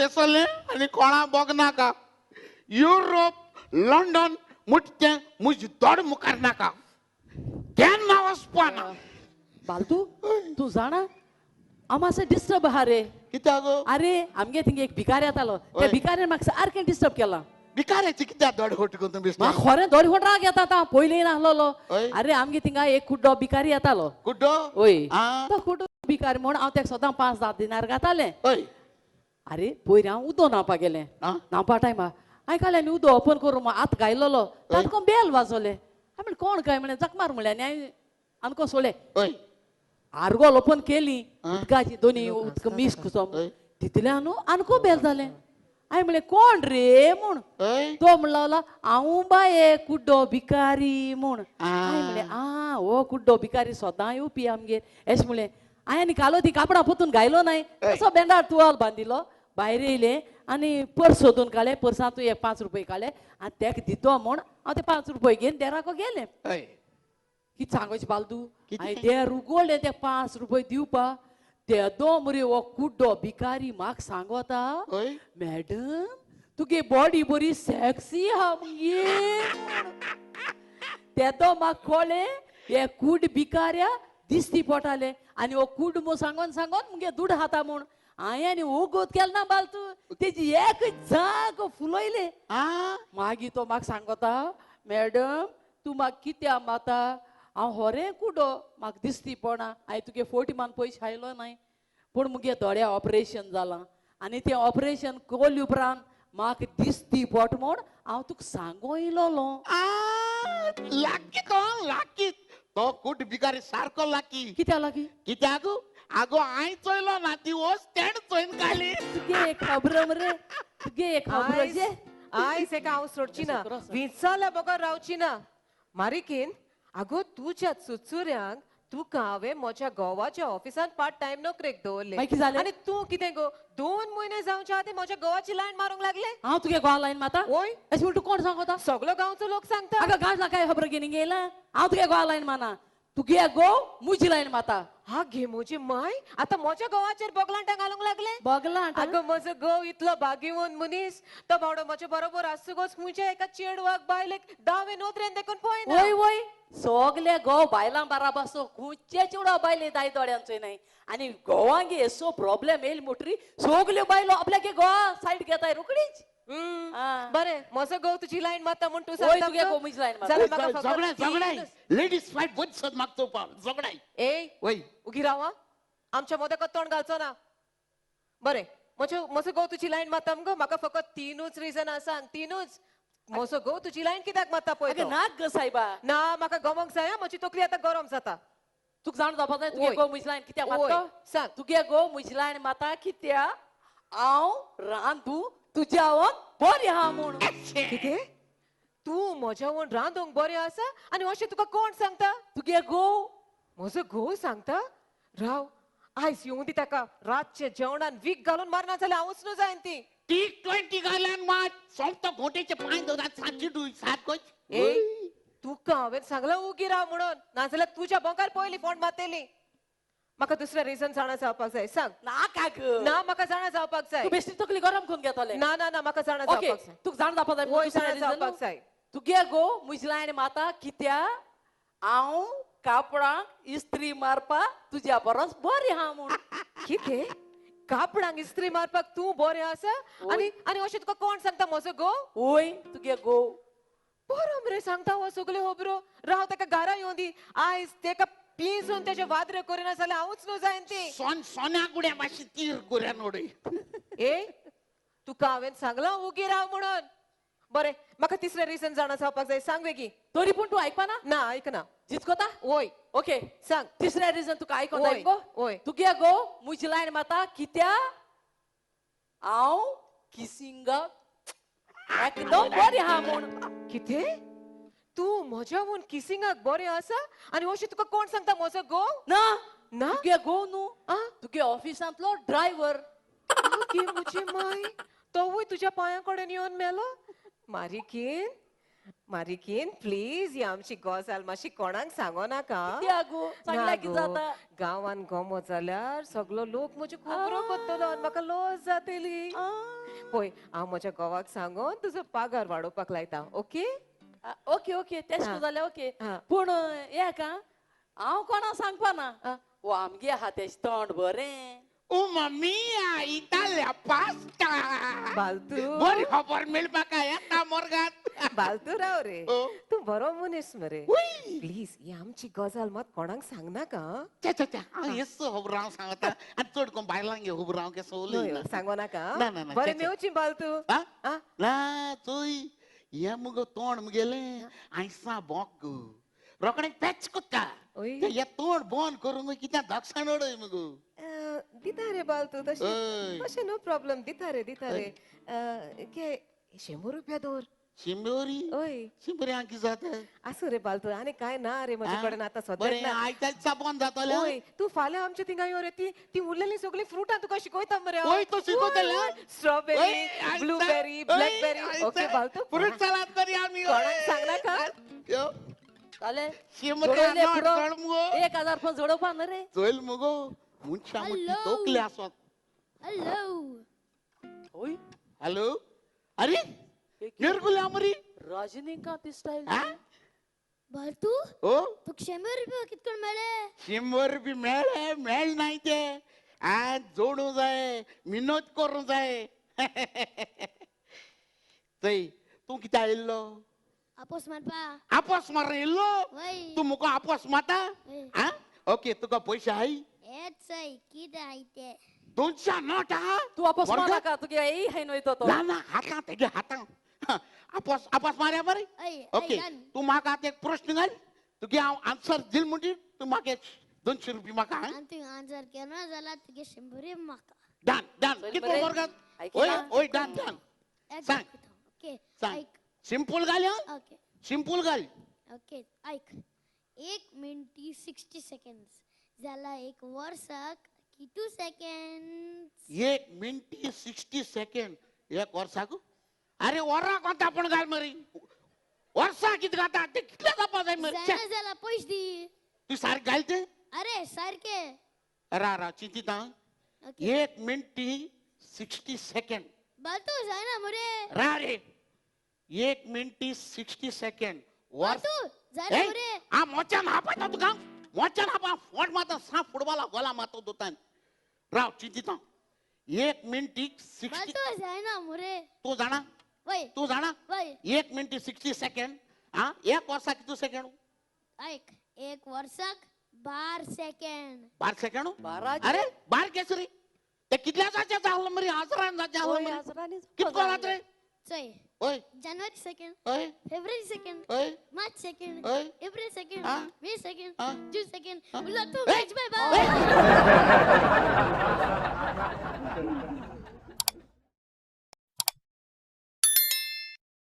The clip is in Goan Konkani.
बेसले आनी कोणा बोग नाका. युरोप लंडन मुटतें मुज दोड मुखार नाका केन्ना वचपाना. बालतू तूं जाणा हांव मातसो डिस्टर्ब आहा रे. कित्याक? अरे आमगे थिंग एक भिकारी येतालो, त्या भिकाऱ्यान म्हाका सारकें डिस्टर्ब केलां. भिकाऱ्याची कित्याक दोड होट करून म्हाका खरें दोड होट राग येता आतां, पयलीं नासलेलो. अरे आमगे थिंगा एक कुड्डो भिकारी येतालो. कुड्डो? हय, तो कुड्डो भिकारी म्हूण हांव तेका सदां 5-10 दिनार घातालें. अरे पयर हांव उदो न्हांवपाक गेलें, न्हांवपा टायमार हांवें काडलें आनी उदो ओपन करून हात घायलेलो, तातूंत बेल वाजोलें. हांवें म्हणलें कोण काय म्हणलें जखमार म्हणलें आनी हांवें आमकां सोडलें. आरगोल ओपन केली, उदकाची दोनी उदक मिस कुसम तितल्यान न्हू आनको बेल जालें. हांवें म्हणलें कोण रे म्हूण, तो म्हणला हांव बाये कुड्डो भिकारी म्हूण. हांवें म्हणलें आं हो कुड्डो भिकारी सदां येवपी आमगेर अशें म्हणलें. हांवें आनी घालो ती कापडां पोतून घायलो नाय, तसो बेंडार तुवाल बांदिलो, भायर येयलें आनी पर्स सोदून काडलें, पर्सांतूय एक 5 रुपये काडले आनी तेका दितो म्हूण हांव ते 5 रुपये घेवन देराको गेलें. कितें सांगोचें बालदू, हांवें देर उगडलें ते 5 रुपये दिवपा, तेदो मरे हो कुड्डो भिकारी म्हाका सांगोता मॅडम तुगे बॉडी बरी सॅक्सी आहा मगे. तेदो म्हाका कळ्ळें हे कूड भिकाऱ्या दिसती पोटाले आनी हो कूड मो सांगोन सांगोन मुगे दूड खाता म्हूण. हांवें आनी वोगोत केलें ना बालतू, तेजी एक जाग फुलयले. मागीर तो म्हाका सांगोता मॅडम तूं म्हाका कित्याक माता, हांव होरें कुडो म्हाका दिसती पडना, हांवें तुगे 40 मान पयशे आयलो नाय, पूण मुगे दोळ्या ऑपरेशन जालां आनी तें ऑपरेशन कोल्ले उपरांत म्हाका दिसती पोट म्हूण हांव तुका सांगो येयलोलो. लाकी तो लाकी, तो कूट भिकारी सारको लाकी. कित्याक लाकी? कित्याक आगो हांवें चोयलो ना ती वच तेणें चोयन काडली. तुगे एक खबर मरे, तुगे एक खबर. आयज एका हांव सोडची ना, विचारल्या बगर रावची ना. मारिकीन आगो तुज्या चुचुऱ्यांक तुका हांवें म्हज्या गोवाच्या ऑफिसांत पार्ट टायम नोकरेक दवरले आनी तूं कितें गो 2 म्हयने जावच्या आदीं म्हज्या गोवाची लायन मारूंक लागले. हांव तुगे गोवा लायन मारता? वय. अशें म्हण तूं कोण सांगता? सगलो गांवचो लोक सांगता. आगो गांवच्या काय खबर घेवन येयला? हांव तुगे गोवा लायन मारना, तुगे गो मुजी लायन मारता. हा घे म्हजी माय आतां म्हज्या गोवाचेर बोगलांटां घालूंक लागले. बोगलांटां? आगो म्हजो गोव इतलो भाग्यवंत मनीस, तो बावडो म्हज्या बरोबर आसतकच खंयच्या एका चेडवाक बायलेक दावे नदरेन देखून पळयना. वय वय, सगले गोव बायलां बाराबर आसो, खंयचे चेडवा बायले दाय दोळ्यांचो न्हय. आनी गोवांगे येसो प्रॉब्लेम येयलो म्हणटरी सगल्यो बायलो आपल्यागे गोवा सायड घेताय रोकडीच. बरें म्हजो गोव तुजी लायन मारता म्हूण तूं सांगता? तुगे गोव म्हजी लायन मारता. लेडीज फायट बंद सद मागतो झगडाय. ए वय उगी राव, आमच्या मोदकात तोंड घालचो ना. बरें म्हजो गोव तुजी लायन मारता मगो, म्हाका फकत 3 रिजन आसा सांग, 3. म्हजो गोव तुजी लायन कित्याक मारता पळय. ना ग सायबा ना, म्हाका गमोंक जाय, म्हजी तकली आतां गरम जाता. तुका जाण जावपाक जाय तुगे गोव म्हजी लायन कित्याक मारता? सांग. तुगे गोव म्हजी लायन मारता कित्याक हांव रांदू तुज्या बरें आहा म्हूण. कितें तूं म्हज्या वोन रांदूंक बरें आसा आनी अशें तुका कोण सांगता? तुगे गोव. म्हजो घोव सांगता? राव आयज येवं दी ताका, रातचे जेवणान वीख घालून मारना जाल्यार हांवूच न्हू जायन ती. T20 घाल्यान मात सोमतो घोंटेचे पांय दवरात सारकी डूय सारकोच. ए तुका हांवें सांगलां उगी राव म्हणून, नाजाल्यार तुज्या बोंकार पयलीं फोंड मारतली. म्हाका दुसरें रिजन जाणा जावपाक जाय, सांग. नाका ग. ना म्हाका जाणा जावपाक जाय. तूं बेश्टी तकली गरम करून घेतले. ना ना ना म्हाका जाणा जावपाक जाय. तुका जाणा जावपाक जाय? वय जाणा जावपाक जाय. तुगे गो म्हजी लायन मारता कित्याक हांव कापडांक इस्त्री मारपाक तुज्या परस बरें आहा म्हूण. कितें कापडांक इस्त्री मारपाक तूं बरें आसा आनी आनी अशें तुका कोण सांगता? म्हजो घोव? वय तुगे घोव. बरो मरे सांगता हो सगल्यो खबरो. राव ताका घरा येवं दी, आयज तेका पिंजून तेजे वादरे करिना जाल्यार हांवूच न्हू जायन ती. सोन्या गुड्या मातशी तीर गुऱ्यान उडय. ए तुका हांवें सांगलां उगी राव म्हणून. बरें म्हाका तिसरें रिजन जाणा जावपाक जाय, सांग बेगी. तरी पूण तूं आयकपाना? ना आयकना. जितकोता? वय. ओके सांग. तिसरें रिजन तुका आयकोंक जाय गो? वय. तुगे गो म्हजी लायन मारता कित्याक हांव किसिंगाक एकदम बरें आहा म्हूण. कितें तूं म्हज्या वून किसिंगाक बरें आसा आनी अशें तुका कोण सांगता? म्हजो घोव? ना ना तुगे घोव न्हू, तुगे ऑफिसांतलो ड्रायव्हर. म्हजी माय तोवूय तुज्या पांयां कडेन येवन मेलो. मारिकीन मारिकीन प्लीज ही आमची गजाल मातशी कोणाक सांगो नाका. गांवान गोमो जाल्यार सगलो लोक म्हज्यो खबरो करतलो आनी म्हाका लज जातली. पळय हांव म्हज्या घोवाक सांगून तुजो पगार वाडोवपाक लायता. ओके ओके ओके, तेश जाल्यार ओके. पूण एक हांव कोणा सांगपा ना, वो आमगे आहा तेज तोंड बरें. ओ मम्मी, इतालिया पास्ता. बालतू. बरी खबर मेळपाक येता मोर्गात. बालतू राव रे, तूं बरो मनीस मरे. प्लीज ही आमची गजाल मात कोणाक सांगनाका. हांव हेच खबर हांव सांगता आनी चड कोण बायलांक खबर हांव केसो उलयना. सांगो नाका. बरें मेवची बालतू. ना चोय हे मुगो तोंड मुगेलें आयसा बोक रोखडें पॅच कोत्ता. हे तोंड बंद करूंक कित्याक दक्षाण उडय मुगो. दिता रे बालतू, तशें तशें नो प्रॉब्लम. दिता रे दिता रे. घे 100 रुपया दवर. शिंबोरी? ओय. शिंबोरी हांव कितें जाता? आसूं रे बालतू, आनी कांय ना रे म्हजे कडेन आतां सद्याक. बरें आयताच बंद जातलें. ओय तूं फाल्यां आमच्या थिंगा यो रे, ती ती उरलेली सगळीं फ्रुटां तुका शिकयता मरे. ओय तूं शिकयतलें? Strawberry, blueberry, blackberry. ओके बालतू, फ्रूट सलाद करी आमी. कोणाक सांगनाका. जालें. शिंबोरी 1000 पण जोडोवपा न्हय रे. चल मुगो मनशां मोटी तकली आसत. हॅलो. ओय हॅलो. अरे निरगुल्या मरी रजनीकांत स्टायल. बालतू ओ तुका 100 रुपया कितकोण मेळ्ळे? 100 रुपया मेळ्ळे मेळ नाय ते आज जोडूं जाय, मिनत करूं जाय. चय तूं कित्याक आयिल्लो? आपोस मारपा. आपोस मार येयल्लो? तूं मुको आपोस मारता? आं ओके, तुका पयशे आहाय? हेच चय कितें आहाय ते. 200 नोट आहा. तूं आपोस मारनाका, तुगे येय हाय न्हय तो. ना ना, हातां तेगे हातां. आपोस आपोस मारया बरें. ओके तूं म्हाका आतां एक प्रश्न घाल, तुगे हांव आन्सर दिल म्हणटी तूं म्हाका 200 रुपया म्हाका. आनी तुवें आन्सर केलो जाल्यार तुगे 100 रुपया म्हाका. Done done. कितलो मोरगात? ओय ओय डन डन. सांग सांग. सिंपल घाल. ओके सिंपल घाल. ओके ऐक, 1 मिनटी 60 सेकंड्स जाला एक वर्साक कितू सेकंड्स? 1 मिनटी 60 सेकंड एक वर्साक? अरे वराक वता पण घाल मरी. वर्साक कितें घाता ते कितले जावपा जाय मरे. जायना जाला पयशे दी. तूं सारकें घाल ते. अरे सारकें. रा रा चिंतिता. 1 मिनटी 60 सेकंड. बालतू जायना मरे. रा रे 1 मिनटी 60 सेकंड. मोच्यान हापायता तुका, मोच्यान हापा फोट मारता सा फुटबॉला गोला मारता दोतान. राव चिंतिता. 1 मिनटी 60. तूं जाणा? तूं जाणा? 1 मिनटी 60 सेकंड. आं एक वर्साक कितू सेकंड? ऐक, एक वर्साक 12 सेकंड. 12 सेकंड? अरे 12 केस रे? ते कितल्या जाचे जाल्लो मरे? हजारान जाचे जाल्लो मरे. कितको जात रे? चय ओय जानेवारी 2nd, ओय फेब्रुवारी 2nd, ओय मार्च 2nd, ओय एप्रिल 2nd, May 2nd, जून 2nd. उरला तूं मॅच बाय बाय.